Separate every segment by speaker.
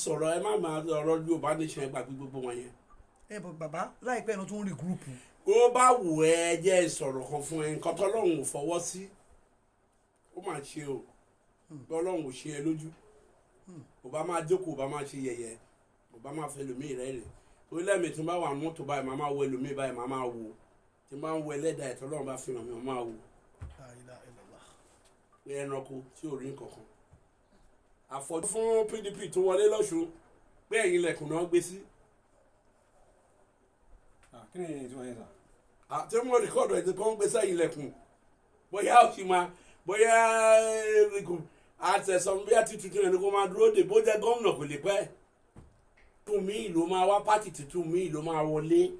Speaker 1: sọ̀rọ̀, ẹ má máa ọ̀rọ̀ Yorùbá nation, ẹ gbàgbé gbogbo wọn yẹn.
Speaker 2: Ẹ bọ bàbá, láìpẹ́ ló tún regroup.
Speaker 1: Ó bá wù ẹ́, jẹ́ sọ̀rọ̀ kan fún ẹ. Nǹkan tọ́lọ́run ò fọwọ́ sí, ó máa ṣe o. Bí Ọlọ́run ò ṣe ẹ lójú, kò bá máa jókòó, kò bá máa ṣe yẹ̀yẹ́, kò bá máa fẹ́ lómi rẹ̀ rẹ̀ torí lẹ́mìí tí n bá wà ní mọ́tò báyìí, màá máa wo ẹlòmíì báyìí, màá máa wo tí n bá ń wo ẹlẹ́dàá ẹ̀ tọ́lọ́run bá fi hàn mí, màá máa wo
Speaker 2: La ilaha illallah.
Speaker 1: Pé ẹranko tí ò rí nǹkan kan àfọ̀jú fún PDP tó wọlé lọ́sùn pé ẹ̀yìn ilẹ̀kùn náà gbé sí.
Speaker 3: Kí ni ìtumọ̀ yẹn sà?
Speaker 1: Àti mo record ẹ̀ tí kò ń gbé sẹ́yìn ilẹ̀kùn, bóyá ó sì máa bóyá àtẹ̀sán, bóyá tuntun ẹni kó máa dúró dè, bó jẹ́ gómìnà kò lè pẹ́ tún mí ló máa wá, party tuntun mí ló máa wọlé.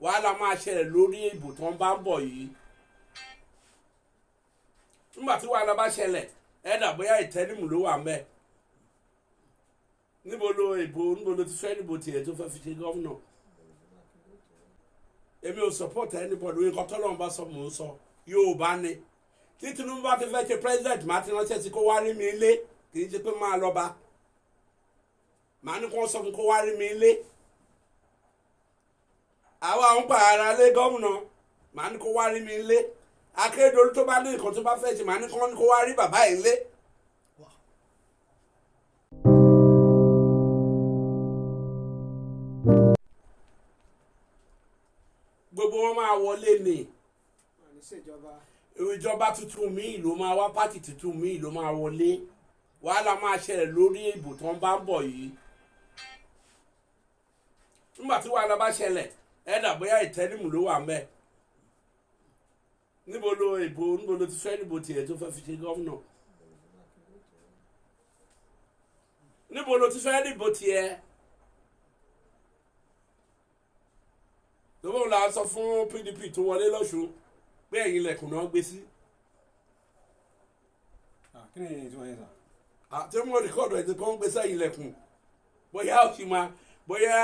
Speaker 1: Wàhálà máa ṣẹlẹ̀ lórí ìbò tó ń bá ń bọ̀ yìí. Nígbà tí wàhálà bá ṣẹlẹ̀, ẹ̀dà bóyá ìtẹ́límù ló wà mẹ́. Níbo ló ìbò, níbo ló ti fẹ́ níbo tiẹ̀ tó fẹ́ fi ṣe gómìnà? Èmi ò support anybody. Nǹkan tọ́lọ́run bá sọ, mò ń sọ. Yorùbá ni. Tí Tinubu bá ti fẹ́ ṣe president, màá ti ránṣẹ́ sí kó wá rí mi lé. Kì í ṣe pé máa lọ bá, màá ní kó sọ fún kó wá rí mi lé. Àwa ń pa ara lé gómìnà, màá ní kó wá rí mi lé. Akérédolú tó bá ní nǹkan tó bá fẹ́ ṣe, màá ní kó wá rí bàbá yìí lé. Gbogbo wọn máa wọlé ni. Ìjọba tuntun míì ló máa wá, party tuntun míì ló máa wọlé. Wàhálà máa ṣẹlẹ̀ lórí ìbò tó ń bá ń bọ̀ yìí. Nígbà tí wàhálà bá ṣẹlẹ̀, ẹ̀dà bóyá ìtẹ́límù ló wà mẹ́. Níbo ló ìbò, níbo ló ti fẹ́ níbo tiẹ̀ tó fẹ́ fi ṣe gómìnà? Níbo ló ti fẹ́ níbo tiẹ̀? Lọ́wọ́ la sọ fún PDP tó wọlé lọ́sùn pé ẹ̀yìn ilẹ̀kùn náà gbé sí.
Speaker 3: Kí ni ìtumọ̀ yẹn sà?
Speaker 1: Àti mo record ẹ̀ tí kò ń gbé sẹ́yìn ilẹ̀kùn, bóyá ó sì máa bóyá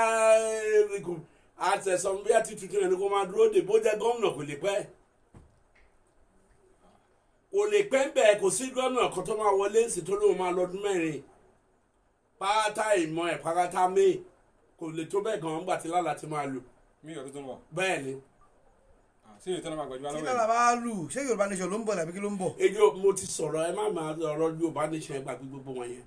Speaker 1: àtẹ̀sán, bóyá tuntun ẹni kó máa dúró dè, bó jẹ́ gómìnà kò lè pẹ́, kò lè pẹ́ ń bẹ̀. Kò sí gómìnà kan tó máa wọlé sí tó lóun máa lọ́dún 4 pátá ìmọ̀ ẹ̀ pátá may kò lè tó bẹ́ẹ̀ gan-an gbà tí lálàá ti máa lò.
Speaker 3: Mi ò tuntun bọ̀.
Speaker 1: Bẹ́ẹ̀ ni.
Speaker 3: Sí ìtọ́nà máa gbẹ̀jú
Speaker 2: Tí
Speaker 3: alọ́wẹ̀.
Speaker 2: lára bá lù, ṣé Yorùbá nation ló ń bọ̀ tàbí kí ló ń bọ̀?
Speaker 1: Ejò, mo ti sọ̀rọ̀, ẹ má máa ọ̀rọ̀ Yorùbá nation, ẹ gbàgbé gbogbo wọn yẹn.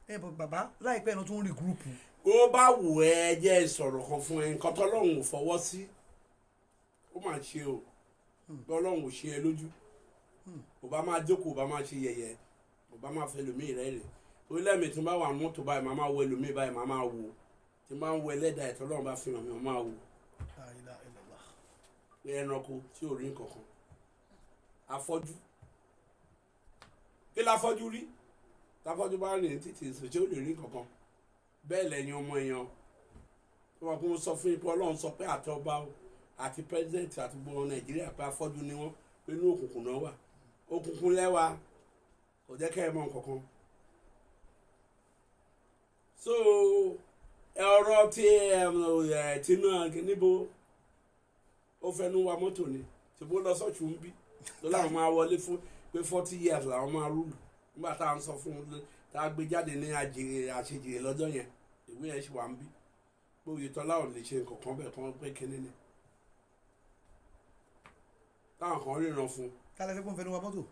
Speaker 2: Ẹ bọ bàbá, láìpẹ́ ló tún regroup.
Speaker 1: Ó bá wù ẹ́, jẹ́ sọ̀rọ̀ kan fún ẹ. Nǹkan tọ́lọ́run ò fọwọ́ sí, ó máa ṣe o. Bí Ọlọ́run ò ṣe ẹ lójú, kò bá máa jókòó, kò bá máa ṣe yẹ̀yẹ́, kò bá máa fẹ́ lómi rẹ̀ rẹ̀ torí lẹ́mìí tí n bá wà ní mọ́tò báyìí, màá máa wo ẹlòmíì báyìí, màá máa wo tí n bá ń wo ẹlẹ́dàá ẹ̀ tọ́lọ́run bá fi hàn mí, màá máa wo
Speaker 2: La ilaha illallah.
Speaker 1: Pé ẹranko tí ò rí nǹkan kan afọ́jú, kí láfọ́jú rí? Táfọ́jú bá rìn títì ìsìn, tí ó lè rí nǹkan kan? Bẹ́ẹ̀ lẹ́yìn ọmọ èèyàn tó wà kó sọ fún ipò Ọlọ́run sọ pé àti ọba o àti president àti gbogbo Nàìjíríà pé afọ́jú ni wọ́n, pé inú òkùnkùn náà wà. Òkùnkùn lẹ́wà kò jẹ́ kẹ́ ẹ mọ nǹkan kan. So ọ̀rọ̀ tí tinú níbo ó fẹnu wa mọ́tò ni tìbó lọ sọ́ọ̀tù ń bí tó láwọn máa wọlé fún pé 40 years làwọn máa rule. Nígbà tá à ń sọ fún un, tá a gbé jáde ní àṣejìrè lọ́jọ́ yẹn, ìwé yẹn ṣì wà ń bí pé Oyètọ́lá ò lè ṣe nǹkan kan bẹ́ẹ̀ kan pé kínní ni táwọn kan ríran fún un.
Speaker 2: Kálẹ̀ fẹ́ kó ń fẹnu wa mọ́tò.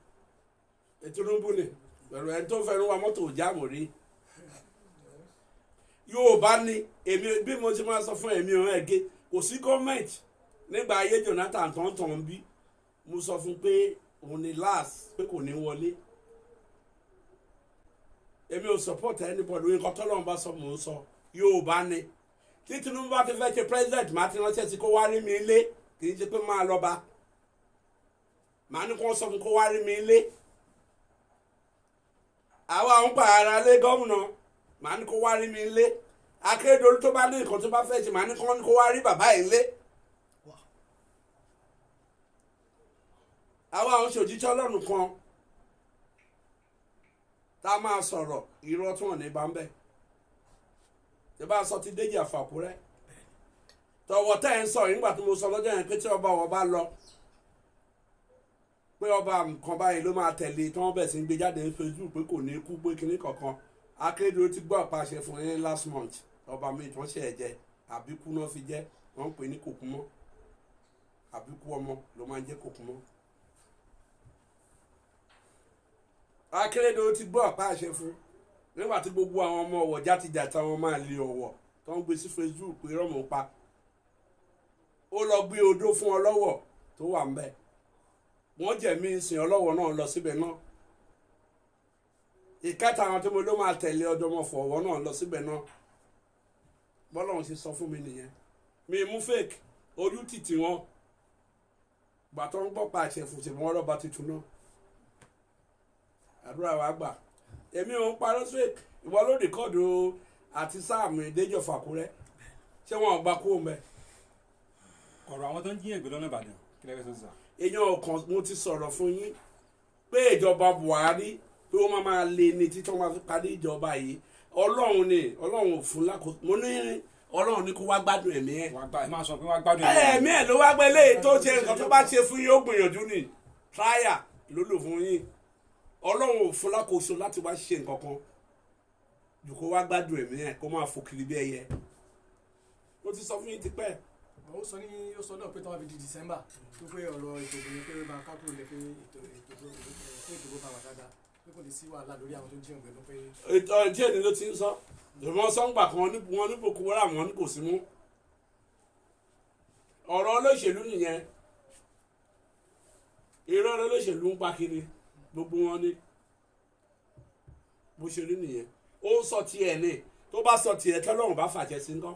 Speaker 1: Tinubu ni pẹ̀lú ẹni tó fẹnu wa mọ́tò jáàmù rí. Yorùbá ni èmi. Bí mo ti máa sọ fún èmi ọ̀hún ẹ̀gẹ́, kò sí gọ́ọ̀mẹ̀ntì nígbà ayé Jonathan tọ̀ntọ̀n bí mo sọ fún pé òun ni last pé kò ní wọlé. Èmi ò support anybody. Nǹkan tọ́lọ́run bá sọ, mò ń sọ. Yorùbá ni. Tí Tinubu bá ti fẹ́ ṣe president, màá ti ránṣẹ́ sí kó wá rí mi lé. Kì í ṣe pé máa lọ bá, màá ní kó sọ fún kó wá rí mi lé. Àwa ń pa ara lé gómìnà, màá ní kó wá rí mi lé. Akérédolú tó bá ní nǹkan tó bá fẹ́ ṣe, màá ní kó wá rí bàbá yìí lé. Àwa àwọn ṣòjíṣẹ́ Ọlọ́run kan tá a máa sọ̀rọ̀ irọ́ tí wọ́n ní bá ń bẹ̀. Tí bá a sọ ti Déjì Àfàkúrẹ́ tọwọ́ tẹ́ ẹ̀ ń sọ yìí, nígbà tí mo sọ lọ́jọ́ yẹn pé tí ọba wọn bá lọ, pé ọba nǹkan báyìí ló máa tẹ̀lé, tí wọ́n bẹ̀ sí ń gbé jáde ní Facebook pé kò ní kú, pé kinní kankan. Akérédolú ti gbọ́ àpàṣẹ fún yín last month. Ọba mi tí wọ́n ṣe ẹ̀jẹ̀ àbíkú náà fi jẹ́, wọ́n ń pè ní kòkúmọ́. Àbíkú ọmọ ló máa ń jẹ́ kòkúmọ́. Akérédolú ti gbọ́ àpàṣẹ fún nígbà tí gbogbo àwọn ọmọ ọ̀wọ̀ játijàti àwọn máa lè ọ̀wọ̀ tó ń gbé sí Facebook pé rọ́mọ̀ pa. Ó lọ gbé odó fún ọlọ́wọ̀ tó wà ńbẹ̀. Wọ́n jẹ̀mí ìsìn ọlọ́wọ̀ náà lọ síbẹ̀ náà. Ìkẹta àwọn tó mo ló máa tẹ̀lé ọdọmọfọ̀ ọ̀wọ́ náà lọ síbẹ̀ náà. Bọ́lọ́run ṣe sọ fún mi nìyẹn. Mi mú fake ojú tìtì wọn. Gbà tó ń gbọ́ pa àṣẹ fún ṣèwọ́n rọ́bà tuntun náà. Àdúrà wa gbà. Èmi ò ń parọ́ sí ìwọ ló rìkọ́dù àti sáàmù ìdẹ́jọ́ fàkúrẹ́. Ṣé wọn ò gbà kú òun bẹ́ẹ̀?
Speaker 3: Ọ̀rọ̀ àwọn tó ń jíyàn gbé lọ́nà Ìbàdàn, kí lẹ fẹ́ sọ sí sà?
Speaker 1: Èèyàn ọ̀kan, mo ti sọ̀rọ̀ fún yín pé ìjọba Buhari pé ó máa lé ní títí wọ́n máa fi parí ìjọba yìí. Ọlọ́run ni, Ọlọ́run ò fún lákòóso. Mo ní Ọlọ́run ní kó wá gbádùn ẹ̀mí ẹ̀.
Speaker 3: Wàá gbá, ẹ máa sọ pé wàá gbádùn.
Speaker 1: Ẹ̀mí ẹ̀ ló wá gbé léyìí tó ṣe nǹkan tó bá ṣe fún yín, ó gbìyànjú ni tíráyà ló lò fún yín. Ọlọ́run ò fún lákòóso láti wá ṣe nǹkan kan jù kó wá gbádùn ẹ̀mí ẹ̀, kó máa fò kiri bí ẹyẹ. Mo ti sọ fún yín tipẹ́.
Speaker 4: Ó sọ ní, ó sọ náà pé tó wá fi di December tó pé ọ̀rọ̀ ètò ìbò yẹn pé ó máa kákúrò lẹ, pé ètò pé ètò ìbò máa wà dáadáa, pé kò ní sí wàhálà lórí àwọn tó ń jiyàn pẹ̀lú pé.
Speaker 1: Ètò tí èdè ló ti ń sọ ìwọ́n sọ́ngbà kan wọn ní Boko Haram, wọn ní kò sí mú. Ọ̀rọ̀ olóṣèlú nìyẹn. Irọ́ olóṣèlú ń pa kiri gbogbo wọn ní bó ṣe rí nìyẹn. Ó ń sọ tiẹ̀ ní tó bá sọ tiẹ̀ tọ́lọ́run bá fàṣẹ sí ńkọ́.